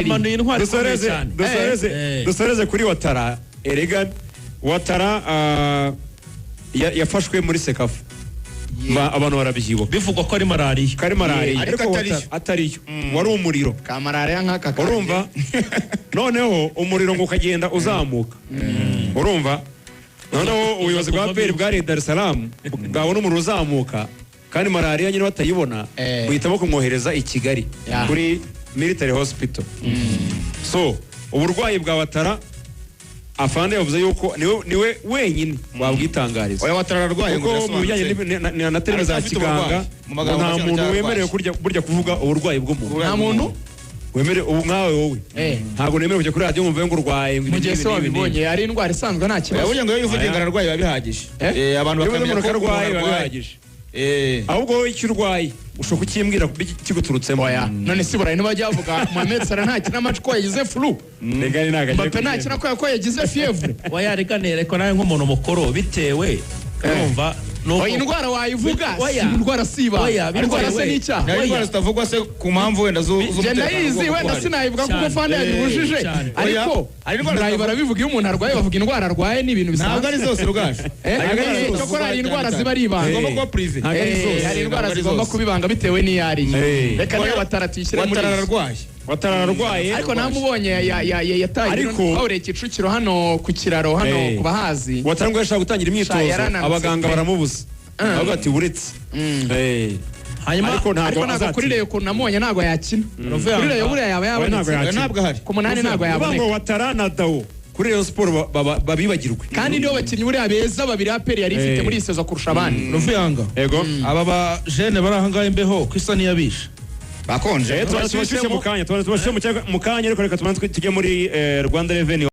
Yamanuye intwari ikomeye Dusoreze, cyane. dusoreze, dusoreze kuri Watara. Erega Watara yafashwe muri CECAFA. Abantu barabyibuka. Bivugwa ko ari malariya. Kari malariya. Ariko ariko atariyo. Watara atariyo, wari umuriro. Ka malariya nk'aka kanjye. Urumva, noneho umuriro ngo ukagenda uzamuka, urumva, noneho ubuyobozi bwa kuvamo APR iki? bwari Dar es Salaam, bwabona umuriro uzamuka kandi malariya nyine batayibona, buhitamo kumwohereza i Kigali kuri military hospital. So uburwayi bwa Watara, afande yavuze yuko niwe wenyine wabwitangariza. Oya, Watara ararwaye ngo Kuko mu bijyanye birasobanutse. na terime za Aracyafite kiganga, uburwayi. Mu magambo nta make muntu aracyarwaye. wemerewe kurya burya kuvuga uburwayi bw'umuntu. Nta muntu Wemerewe. Ubu nkawe wowe ntabwo nemerewe kujya kuri radiyo ngo mvuge ngo urwaye, ngo Mu ibi gihe n'ibi se n'ibi n'ibi. wabibonye ari indwara isanzwe, nta Oya, kibazo. burya ngo iyo yivugiye ngo ararwaye biba bihagije. Eh? Abantu Iyo uvuze bakamenya umuntu ko ko arwaye umuntu biba arwaye. bihagije. Ahubwo wowe icyo urwaye ushobora kukimbwira kiguturutsemo. Oya, none si Burayi ntibajya bavuga Mohamed Salah ntakina match ko yagize flu? Rega ni ntabwo agiye Mbappe kugenda. ntakina ko yagize fièvre? Oya, reka nereko nawe nk'umuntu mukuru, bitewe urumva nuko Oya, indwara wayivuga. Oya. Si indwara, si ibanga. Oya, Indwara se bitewe. ni icyaha? Nayo Oya. indwara zitavugwa se ku mpamvu wenda Njye z'umutekano ndayizi, ugomba wenda kuba uhari. sinayivuga kuko Cyane. fande yabibujije. Cyane. Ariko Oya, hari indwara Burayi zitavuga. barabivuga, iyo umuntu arwaye bavuga indwara arwaye, ni ibintu Ntabwo bisanzwe. ari zose, Rugaju. Eh, Hari indwara zose cyokora hari zivugwa indwara cyane. ziba ari ibanga. Zigomba kuba privé. Ntabwo ari zose. Hari indwara Ntabwo ari zigomba zose. kuba ibanga bitewe n'iyo ari yo. Reka niyo Watara tuyishyire muri Watara izi. ararwaye. Watara ararwaye. Ariko namubonye yataye twahuriye Kicukiro hano ku kiraro hano ku bahazi. Watara ngo yashaka gutangira imyitozo, Yarananutse abaganga pe. baramubuza, bavuga ati buretse. Hanyuma Ariko ntabwo Ariko ntabwo kuri azatsinda. Rayon ukuntu namubonye ntabwo yakina. Ruvuga Kuri Rayon buriya yaba Oya, ntabwo yabonetse. yakina. Oya, ntabwo ahari. Ku munani ntabwo Uvuga ngo yaboneka. Watara na Dawo kuri Rayon Sport babibagirwe. Kandi nibo bakinnyi buriya beza babiri APR yari ifite muri iyi saison kurusha abandi. Ruvuyanga, Ego. aba ba jeunes bari ahangaha, imbeho ko isa n'iyabishe. Bakonje. Tubashyushye mu kanya, tubashyushye mu kanya, ariko reka tubanze tujye muri Rwanda Revenue.